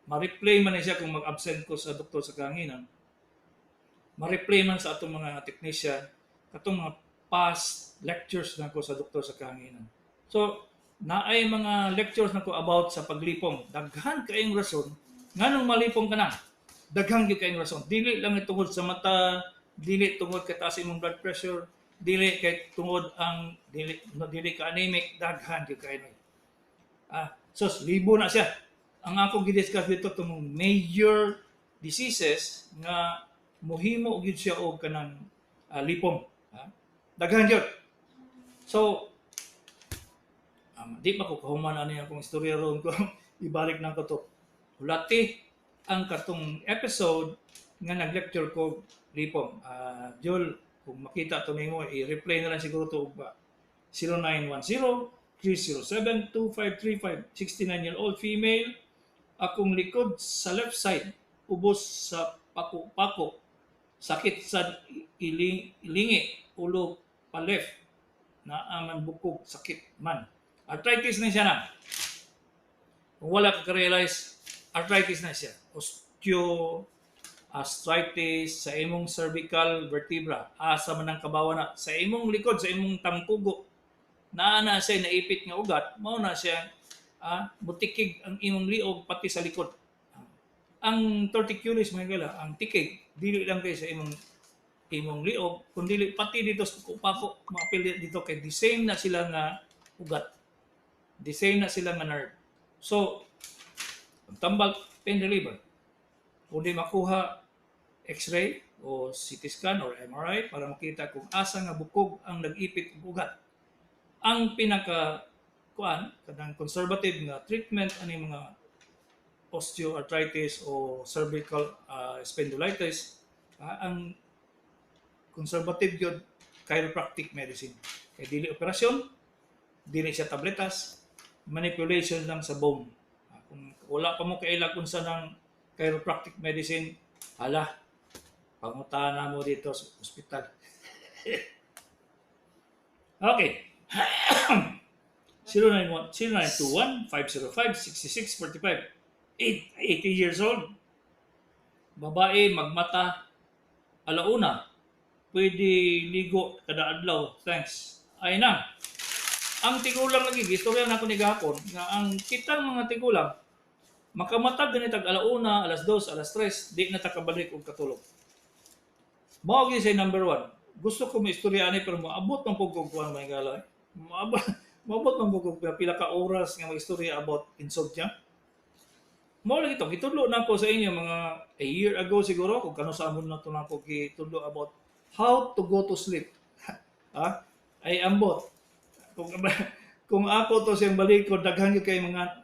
ma-replay man ni siya kung mag-absent ko sa Doktor sa Kahanginan. Ma-replay man sa atong mga technician katong mga past lectures nako sa Doktor sa Kahanginan. So, naay mga lectures nako about sa paglipong. Daghan kaayong rason nganong malipong ka na. Daghan gyud kaayong rason. Dili lang tungod sa mata, dili tungod kay taas imong blood pressure, dili kay tungod ang dili no, dili ka anemic, daghan gyud kaayo. Ah, so libo na siya. Ang akong gi-discuss dito tungod major diseases nga muhimo gyud siya og kanang lipong. Ah, daghan gyud. So di pa ko kahuman ani akong istorya ron ko ibalik na ko to. Hulati ang katong episode nga nag-lecture ko lipong. Jol, kung makita to nimo, i-replay na lang siguro to og ba. 0910 307 2535, 69-year-old female, akong likod sa left side ubos sa pako-pako, sakit sa ilingi, ulo pa left, naa man bukog, sakit man. Arthritis na siya na. Kung wala ka realize, arthritis na siya, osteoarthritis sa imong cervical vertebra. Asa man ang kabawa na sa imong likod, sa imong tangkugo, naa na siya naipit nga ugat, mao na siya mutikig ang imong liog pati sa likod. Ang torticollis, mga higala, ang tikig, dili lang kay sa imong liog, kundi pati dito sa pako, maapil dito kay the same na sila nga ugat. The same na sila nga nerve. So, ang tambal, pain reliever. Kung di makuha, X-ray o CT scan or MRI para makita kung asa nga bukog ang nag-ipit og ugat. Ang pinaka kuan kanang conservative nga treatment ani mga osteoarthritis o cervical spondylitis, ang conservative gyud chiropractic medicine. Kay dili operasyon, dili siya tabletas, manipulation lang sa bone. Kung wala pa mo kaila kung sa ng chiropractic medicine, hala, pangutana mo dito sa ospital. Okay. 091 0921 505 6645. 80 years old. Babae, magmata alauna. Pwede ligo kada adlaw. Thanks. Ay na. Ang tigulang lagi, istorya na ako ni gahapon, nga ang kitang mga tigulang, makamatag ganit ag alauna, alas 2, alas 3, di na ta kabalik og katulog. Mao gyud siya number one. Gusto ko may istorya ani pero moabot man pud kog kuan, mga higala. Moabot man pud kog pila ka oras nga mag-istorya about insomnia. Mao lagi to, gitudlo na ko sa inyo mga a year ago siguro, kung kano sa amon na to na ko gitudlo about how to go to sleep. Ha? Ay ambot. Kung ako to siyang balikod, daghan gyud kay mga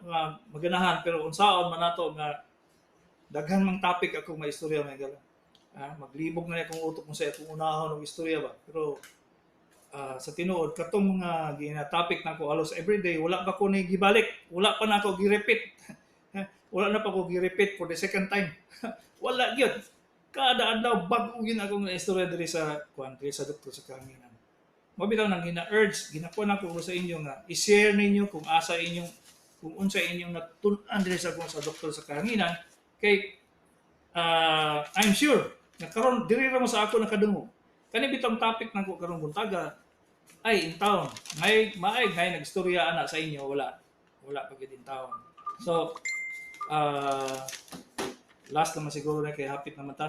maganahan, pero unsaon man nato nga daghan mang topic ako may istorya, mga higala. Ah, maglibog na akong utok kung sa akong unahon og istorya ba. Pero sa tinuod katong mga gina-topic nako halos everyday, wala pa ko ni gibalik, wala pa nako gi-repeat. Wala na pa ko gi-repeat for the second time. Wala gyud. Kada adlaw bag-o gyud akong istorya diri sa kuan, diri sa Doktor sa Kahanginan. Mao bitaw nang gina-urge, ginakuan nako sa inyo nga i-share ninyo kung asa inyong kung unsa inyong natun-an diri sa akong sa Doktor sa Kahanginan kay I'm sure nga karon diri ra mo sa ako nakadungog. Kani bitong topic nako karong buntaga ay in town. Ngay maay ngay nagstorya ana sa inyo, wala. Wala pa gyud in town. So Last naman siguro na kay hapit naman ta.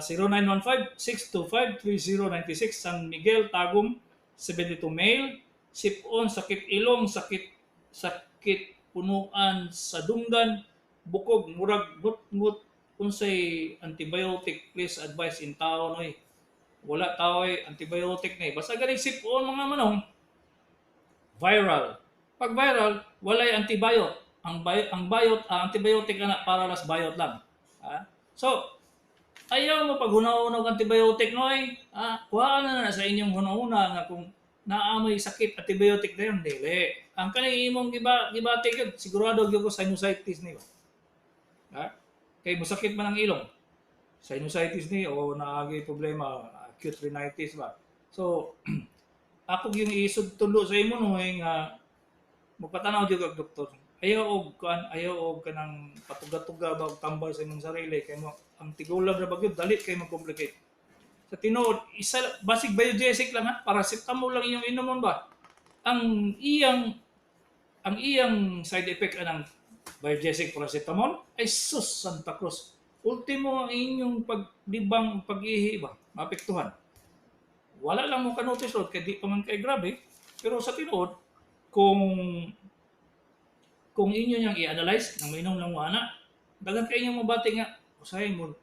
0915-625-3096, San Miguel, Tagum, 72 male. Sipon, sakit ilong, sakit sakit punuan sa dunggan, bukog, murag ngut-ngut, unsay antibiotic, please advise in tao noy. Wala tao ay antibiotic na eh. Basta galing sipon, mga manong, viral. Pag viral, walay antibiotic. Ang antibiotic ana para las biot lang. Ha? So, ayaw mo pag hunaon og antibiotic noy. Ah, kuhaan na na sa inyong hunahuna nga kung naa moy sakit, antibiotic na yun, dili. Ang kaning imong gibati gyud, sigurado gyud ko sinusitis ni ba. Ha? Kay mosakit man ang ilong. Sinusitis ni o naagi problema, acute rhinitis ba. So, ako yung isod tulo sa imo no nga magpatanaw gyud og doktor. Ayaw og kuan, ayaw og kanang patuga-tuga ba og tambal sa imong sarili kay mo ang tigulang ra ba gyud, dali kay mag-complicate. Sa tinuod, isa basig Biogesic lang ha, paracetamol lang inyong inomon ba. Ang iyang side effect anang Biogesic paracetamol ay sus Santa Cruz. Ultimo ang inyong paglibang, pag-ihi ba, maapektuhan. Wala lang mo ka-notice Lord, kay di pa man kay grabe. Pero sa tinuod, kung inyo niyang i-analyze, nang mainom lang mo ana, daghan kay inyong mabati nga, usahay mo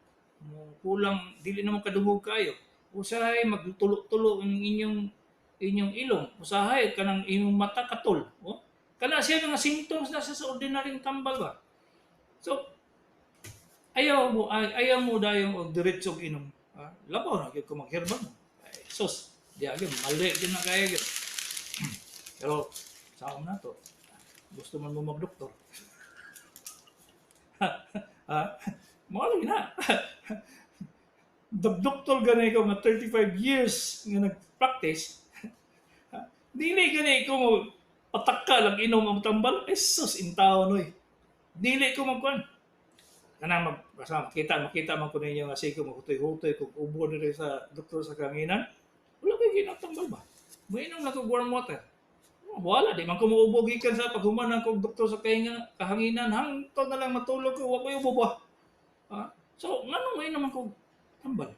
kulang, dili na mo kadungog kayo. Usahay magtulo-tulo ang inyong inyong ilong. Usahay kanang inyong mata katol. Oh? Kana siya mga symptoms na siya sa ordinaryong tambal ba. So, ayaw mo dayong og diretso og inom. Ah, labaw na gyud ko magherbal mo. Ay, sus, di agi mali gyud na kaya gyud. Pero sa na to, gusto man mo magdoktor. Ha? Mao lagi na. Doktor gani ko nga 35 years nga nag-practice. Dili gani ko mo pataka lang inom ang tambal. Eh, sus, intaw noy. Dili ko magkuan. Kanang mag basta makita makita man ko ninyo nga sige maghutoy-hutoy kog ubo diri sa doktor sa kahanginan. Wala kay ginatambal ba? Moinom lang kog warm water. Wala, di man ko muubo gikan sa paghuman akong doktor sa kahanginan hangtod na lang matulog ko, wa ko'y ubo ba. Ha? So, ngano mainom man kog tambal?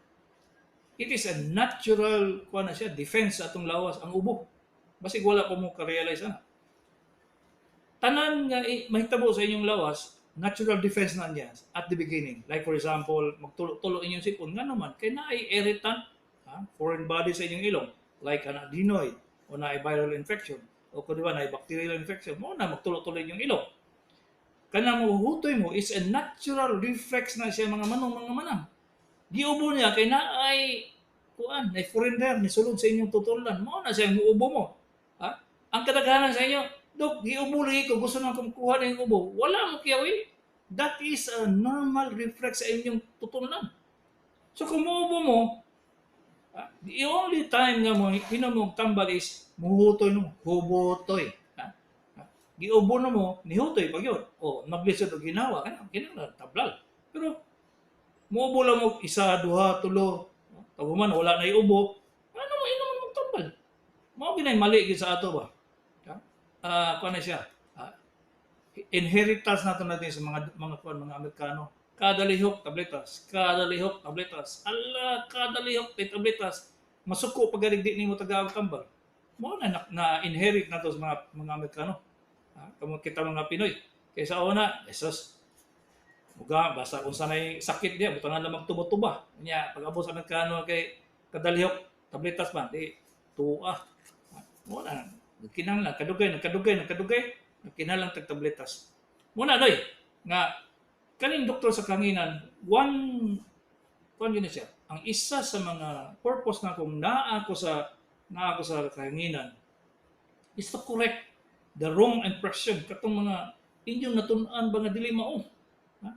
It is a natural kuan na siya, defense sa atong lawas ang ubo. Basig wala ko mo ka-realize ana. Tanan nga mahitabo sa inyong lawas, natural defense na niya at the beginning. Like for example, magtulo-tulo inyong sipon, nga naman, kay naay irritant, ha, foreign body sa inyong ilong, like an adenoid, o naay viral infection, o kung di ba, naay bacterial infection, mo na magtulo-tulo inyong ilong. Kanang hutoy mo is a natural reflex na siya, mga manong, mga manang. Giubo niya kay naay kuan, nay foreigner ni sulod sa inyong tutulan. Mao na siya muubo mo. Ha? Ang kadaghanan sa inyo, "Dok, giubo lagi ko, gusto nang kumukuha ng ubo." Wala mo kiyawi. That is a normal reflex sa inyong tutulan. So kung muubo mo, ha, the only time nga mo inom og tambal is muhutoy no, hubotoy. Ha? Ha? Giubo na mo, nihutoy pag yun. O, maglisod og ginawa, kana kinahanglan tablal. Pero muubo lang mo isa, duha, tulo, taguman wala na iubo, ano mo inom mo tambal? Mao ginay mali gyud sa ato ba? Ha? Ah, kuan na siya. Ah, inheritance nato natin sa mga kuan, mga Amerikano. Kada lihok tabletas, kada lihok tabletas. Ala, kada lihok may tabletas. Masuko pag di nimo tagaag tambal. Mao na inherit nato sa mga Amerikano. Ha? Kamo kita mga Pinoy. Kaysa una, Jesus, muga basta kung sanay sakit diya, butangan lang magtuba-tuba. Nya pag abot sa Amerikano kay kadalihok tabletas man, di tuwa. Mo na kinahanglan kadugay nagkadugay nagkadugay nagkinahanglan tag tabletas. Mo na doy nga kaning doktor sa kahanginan, one kuan yun na siya. Ang isa sa mga purpose na kung naa ko sa kahanginan is to correct the wrong impression katong mga inyong natun-an ba nga dili mao. Ha?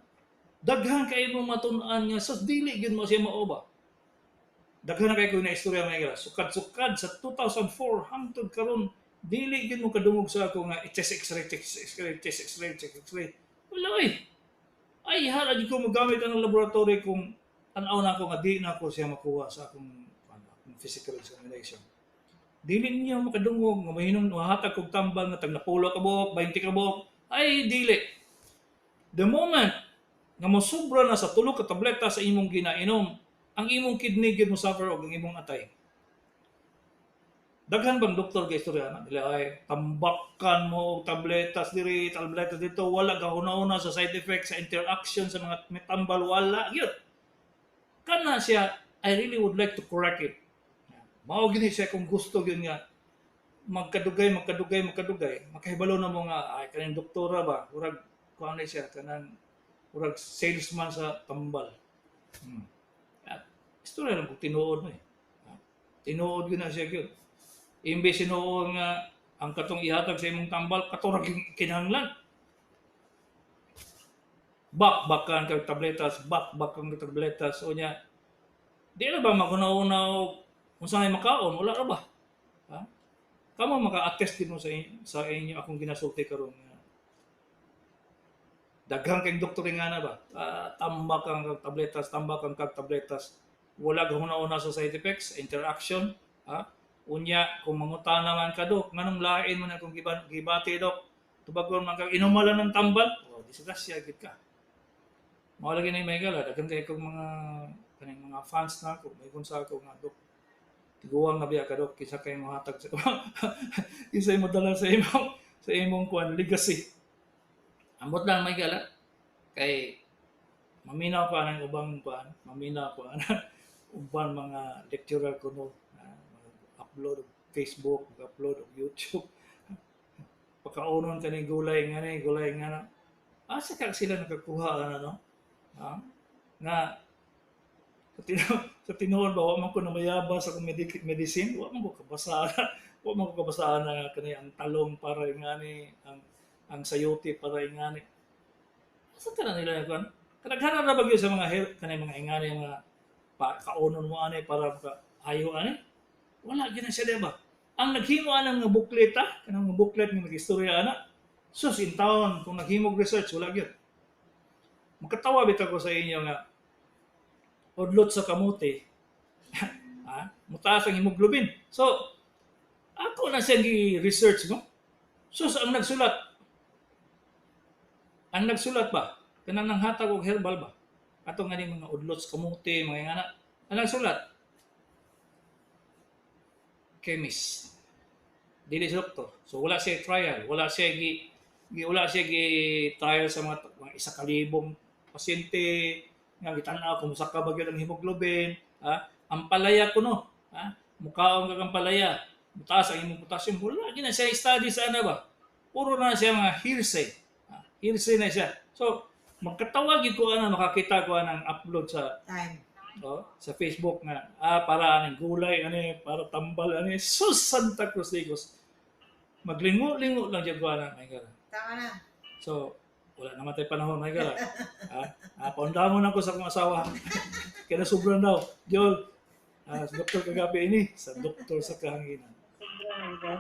Daghan kay mo matun-an nga sa dili gyud mo siya mao ba. Daghan na kay ko na istorya, mga higala. Sukad-sukad sa 2004 hangtod karon dili gyud mo kadungog sa ako nga chest X-ray, chest X-ray, chest X-ray, chest X-ray. Wala oy. Ay hala jud ko mogamit ang laboratory kung tan-aw na ako nga di na ako siya makuha sa akong, ano, akong physical examination. Dili niyo makadungog nga mahinom mahatag kog tambal nga tag napulo ka buok, 20 ka buok. Ay dili. The moment Nga mosobra na sa tulo ka tableta sa imong ginainom, ang imong kidney gyud mo suffer og ang imong atay. Daghan bang doktor kay istorya na dili ay tambakan mo og tabletas diri, tabletas dito, wala gahuna-huna sa side effects, sa interaction sa mga mitambal, wala gyud. Kana siya, I really would like to correct it. Mao gini siya kung gusto gyud nga magkadugay, magkadugay, magkadugay, makahibalo na mo nga ay kaning doktora ba, murag kuan ni siya, kanang murag salesman sa tambal. At istorya lang kung tinuod mo eh. Tinuod gyud na siya gyud. Imbes tinuod nga ang katong ihatag sa imong tambal kato ra gyud kinahanglan. Bak-bakan kag tabletas, bak-bakan kag tabletas o nya. Di na ba maguna-una og unsa may makaon, wala ra ba? Ha? Kamo maka-attest din mo sa inyo akong ginasulti karon nga daghang kay doktor nga na ba? Tambak ang kag tabletas, tambak ang kag tabletas. Wala gahuna-una sa side effects, interaction, ha? Unya kung mangutana man ka, dok, nganong lain man akong gibati, dok? Tubagon man kag inom lang ng tambal, oh, disgrasya gid ka. Mao lagi na may gala, daghan kay kog mga kaning mga fans na ako, may sa ako nga, dok, tiguang na biya ka, dok, kinsa kay mohatag sa kinsa mo dala sa imong kuan legacy. Ambot lang, may gala, kay maminaw pa ang ubang kuan, maminaw pa ang uban mga lecturer ko no, upload og Facebook, upload og YouTube. Pakaunon kani gulay nga ni, gulay nga na. Asa ka sila nakakuha ana, no? Ha? Nga sa tinuod ba, wa man ko namayaba sa akong medicine, wa man ko kabasa, wa man ko kabasa na kani ang talong para ingani, ang sayote para ingani. Asa ka na nila kuan? Kadaghanan ra ba gyud sa mga kani mga ingani mga pa, kaunon mo ani para maka ayo ani? Wala gyud na siya, di ba? Ang naghimo anang mga booklet ah, kanang mga booklet nga nag-istorya ana. Sus in town kung naghimog research, wala gyud. Makatawa bitaw ko sa inyo nga udlot sa kamote, ha? Mutaas ang hemoglobin. So ako na siya gi-research, no? Sus, ang nagsulat ba kanang nanghatag og herbal ba? Ato nga ning mga udlot sa kamote, mga ngana. Ang nagsulat chemist. Dili siya doktor. So wala siya trial, wala siya gi trial sa mga 1,000 pasyente nga gitan-aw kung musaka ba gyud ang hemoglobin, ha? Ampalaya kuno, ha? Mukaon kag ampalaya, mutaas ang imong potassium, wala gyud na siya study sa ana ba. Puro na siya mga hearsay. Ha? Hearsay na siya. So magkatawa gyud ko ana makakita ko anang upload sa Time. oh, sa Facebook nga para aning gulay ani para tambal ani, sus Santa Cruz Digos. Maglingo-lingo lang jud ko ana, my God. Tama na. So wala naman tayo panahon, my God. Ha? Paundamon ako sa akong asawa. Kaya sobra daw. Jol, sa doktor kagabi ini, sa doktor sa kahanginan. Sobra na, diba?